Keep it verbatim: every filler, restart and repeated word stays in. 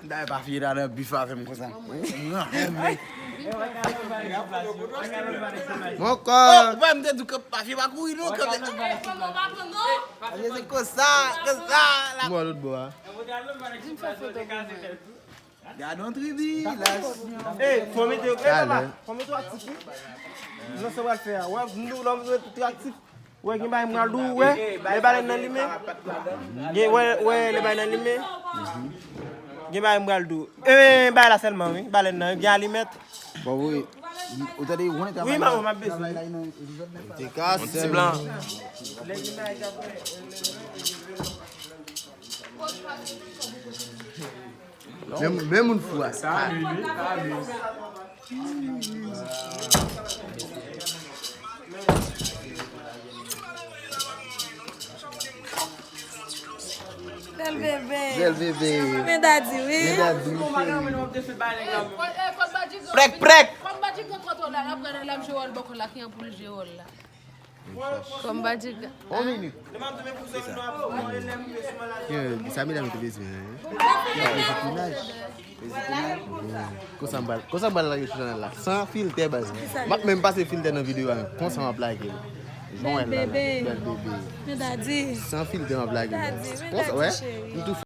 Dayè pa fye la nan bif avè m konsa. Mon kò. Ou pa m te di ke pa fye pa kouri non. Paske se konsa, konsa. Mwen lòt bò a. Gade yon tribilasyon. Ey, fò mete yo, ey papa, fò mete yo aktif wi. Jan sa w pral fè a, wè, nou lè w mete yo aktif. Wè gen bagay m pral di w, wè, lè balèn nan limen. Gen, wè, wè, lè balèn nan limen. Gen bagay m pral di w. E, bagay la sèlman, wi, balèn nan, gen alimèt. Bon, wi. Ou tande, ou konnen travay la. Wi, maman, m ap bezwen. Te kase. Ti blan. Men moun fou a sa. Bèl bebe. Bèl bebe. Men dadi wi. Men dadi wi. Prèk prèk. Kòm badjigan kontan la, l ap gade l ap jwe wòl bòkò la ki an pou l jwe wòl la. Kòm badjigan. On minit. Yo, sa medam yo te bezwen an. Yo, ezikinaj. Ezikinaj. Konsa m pral, konsa m pral lage sou chanèl la. San filtè baz. M ap menm pase filtè nan videyo a. Konsa m ap lage l. Jan w wè l la. Bèl bebe. Men dadi. San filtè m ap lage l. Dadi, men Konsa, dadi wè. Cheri. M tou